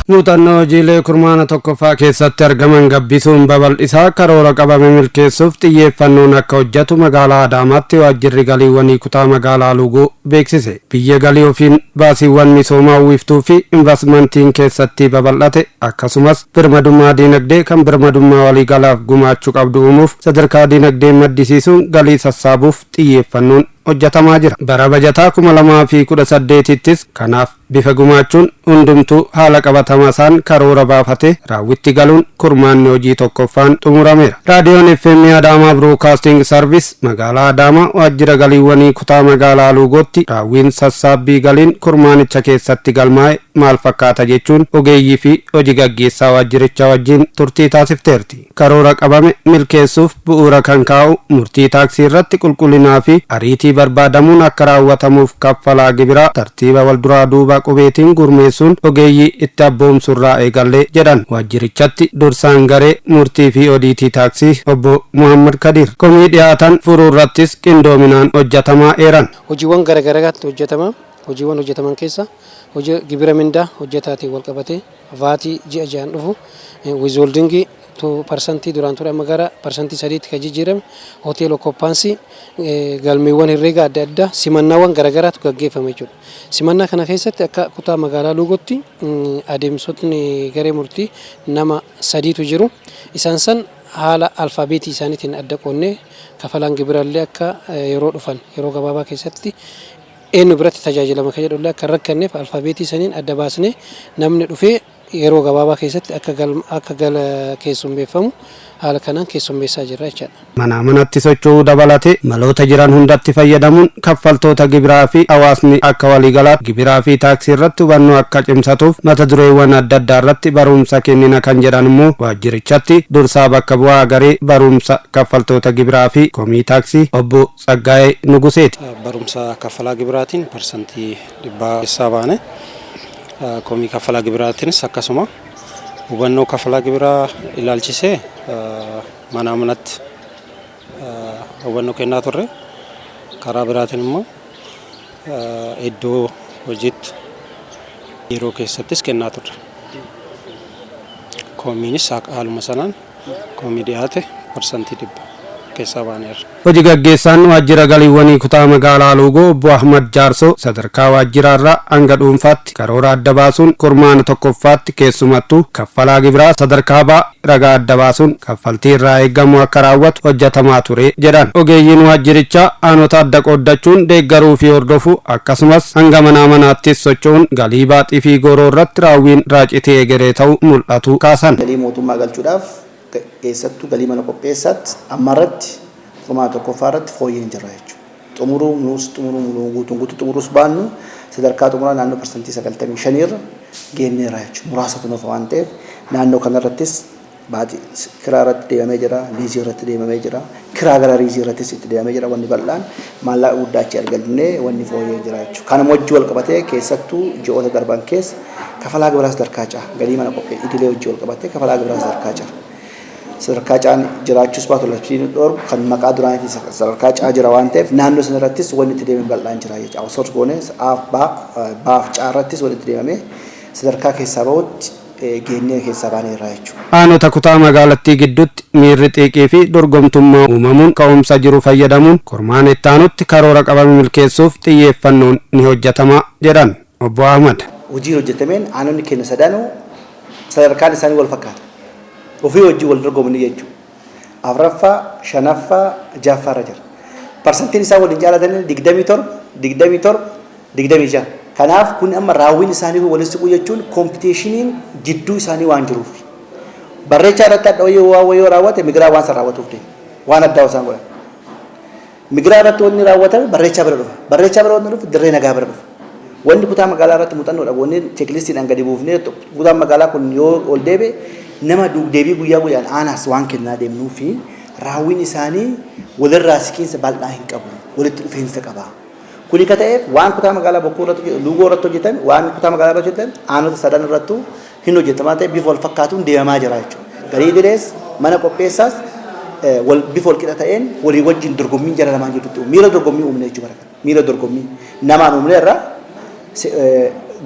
Muuxannoo hojiilee kurmaana tokkoffaa keessatti argaman gabbisuun babal'isaa karoora qabame milkeessuuf xiyyeeffannoon akka hojjetu magaalaa Adaamaatti waajjirri galiiwwanii kutaa magaalaa Luugoo beeksise. Biyya galii ofiin baasiiwwan misoomaa uwwiftuu fi investmentiin keessatti babal'ate, akkasumas birmadummaa diinagdee kan birmadummaa waliigalaaf gumaachuu qabdu uumuuf sadarkaa diinagdee maddisiisuun galii sassaabuuf xiyyeeffannoon hojjetamaa jira. Bara bajataa 2018ttis kanaaf bifa gumaachuun hundumtuu haala qabatamaa isaan karoora baafate raawwitti galuun kurmaanni hojii tokkoffaan xumurameera. Raadiyoon FM Adaamaa Broadcasting Service magaalaa Adaamaa waajjira galiiwwanii kutaa magaalaa Luugootti raawwiin sassaabbii galiin kurmaanicha keessatti galmaa'e maal fakkaata jechuun ogeeyyii fi hojii gaggeessaa waajjirichaa wajjin turtii taasifteerti. Karoora qabame milkeessuuf bu'uura kan kaa'u murtii taaksii irratti qulqullinaa fi ariitii barbaadamuun akka raawwatamuuf kaffalaa gibiraa tartiiba walduraa duuba qubeetiin gurmeessuun ogeeyyii itti abboomsurraa eegallee jedhan waajjirichatti dursaan garee murtii fi odiitii taaksii obbo Muhammad Kadir. Komii dhiyaatan furuurrattis qindoominaan hojjetamaa eeran. Hojiiwwan garaagaraatti hojjetama. Hojiiwwan hojjetaman keessa hojii gibira mindaa hojjetaatiin wal qabatee, VATii ji'a ji'aan dhufu, withholdingii 2% duraan ture amma gara 3%tti kan jijjiirame, hotel occupancy, galmeewwan herreega adda addaa, simannaawwan garaagaraatu gaggeeffame jechuudha. Simannaa kana keessatti akka kutaa magaalaa Luugootti adeemsotni garee murtii nama sadiitu jiru. Isaan san haala alfaabeetii isaaniitiin adda qoonnee kafalaan gibirallee akka yeroo dhufan yeroo gabaabaa keessatti eenyu biratti tajaajilama kan jedhullee akka hin rakkanneef alfaabeetii saniin adda baasnee namni dhufee yeroo gabaabaa keessatti akka gala keessummeeffamu haala kanaan keessummeessaa jirra jechaadha. Manaa manatti socho'uu dabalatee maloota jiran hundatti fayyadamuun kaffaltoota gibiraa fi hawaasni akka waliigalaatti gibiraa fi taaksii irratti hubannoo akka cimsatuuf mata dureewwan adda addaa irratti barumsa kennina kan jedhan immoo waajjirichatti dursaa bakka bu'aa garee barumsa kaffaltoota gibiraa fi komii taaksii obbo Tsaggaayee Nuguseeti. Barumsa kaffalaa gibiraatiin 100% keessaa baane, komii kaffalaa gibiraatiinis akkasuma, hubannoo kaffalaa gibiraa ilaalchisee manaa manatti hubannoo kennaa turre, karaa biraatiin immoo iddoo hojiitti yeroo keessattis kennaa turre. Komiinis haaluma sanaan komii dhiyaate 100% keessaa baaneerra. Hojii gaggeessaan waajjira galiiwwanii kutaa magaalaa Luugoo obbo Ahmad Jaarsoo sadarkaa waajjiraarraa hanga dhuunfaatti karoora adda baasuun kurmaana tokkoffaatti keessumattuu kaffalaa gibiraa sadarkaa baa ragaa adda baasuun kaffaltii irraa eeggamu akka raawwatu hojjetamaa ture jedhan. Ogeeyyiin waajjirichaa aanota adda qooddachuun deeggaruu fi hordofuu, akkasumas hanga manaa manaattis socho'uun galii baaxii fi gooroo irratti raawwiin raacitii egeree ta'uu mul'atu kaasan. Galii mootummaa galchuudhaaf keessattuu galii mana qopheessaatti amma irratti kurmaana tokkoffaa irratti fooyyeen jira jechuudha. Xumuruu nuus xumuruu guutuun guutuu xumuruus baannu sadarkaa xumuraa naannoo 95% irra geenyeerra jechuudha. Muraasatu nuuf waan ta'eef naannoo kanarrattis baaxii kiraa irratti deemamee jira, liizii irratti deemamee jira, kiraa gara liizii irrattis itti deemamee jira. Wanni bal'aan maallaqa guddaa achi argannee wanni fooyyee jira jechuudha. Kanuma wajjin wal qabatee keessattuu ji'oota darban keessa kafalaa gibiraa sadarkaa caa galii mana qophee idilee wajjin wal qabatee kafalaa gibiraa sadarkaa caa. Sadarkaa caan jiraachuus baatu labsiin dhorku kan maqaa duraaniitiin sadarkaa caa jira waan ta'eef naannoo sana irrattis wanni itti deemame bal'aan jira jechuudha. Outsource goonee baaf caa irrattis wanni itti deemamee sadarkaa keessaa bahutti geennee keessaa baaneerra jechuudha. Aanota kutaa magaalattii gidduutti miirri xiiqii fi dorgomtummaa uumamuun ka'umsa jiru fayyadamuun kurmaana itti aanutti karoora qabame milkeessuuf xiyyeeffannoon ni hojjetama jedhan obbo Ahmad. Hojii hojjetameen aanonni keenya sadanuu sadarkaan isaanii wal fakkaata. Ofii hojii wal dorgomanii jechuudha. Afraffaa, shanaffaa, ja'affaa irra jira. Parsantiin isaan waliin caalatanii 27, 27, 26. Kanaaf kun amma raawwiin isaanii kun walitti siquu jechuun competitioniin jidduu isaanii waan jiruuf. Barreechaa irratti adda wayii waan wayii raawwate migiraa waan san raawwatuuf deema. Waan addaa isaan godhan. Migiraa irratti wanni raawwatame barreechaa bira dhufa. Barreechaa bira wanni dhufu dirree nagaa bira dhufa. Wanni kutaa magaalaa irratti muuxannoodha. Wanni checklistiidhaan gadi buufnee kutaan magaalaa kun yoo ol deebi'e nama deebii guyyaa guyyaan aanaas waan kennaa deemnuu fi raawwiin isaanii walirraa siqiinsa bal'aa hin qabu. Walitti dhufeensa qaba. Kuni ka ta'eef waan kutaa magaalaa Bokkuu irratti, Luugoo irratti hojjetan, waan kutaa magaalaa irratti hojjetan aanota sadan irrattuu hin hojjetamaa ta'e bifa wal fakkaatuun deemamaa jira jechuudha. Galii idilees mana qopheessaas wal bifa wal qixa ta'een walii wajjin dorgommiin jara lamaan jidduutti miira dorgommii uumne jechuudha bara kana. Miira dorgommii namaan uumne irraa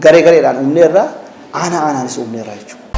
garee gareedhaan uumne irraa Aanaa aanaanis uumneerra jechuudha.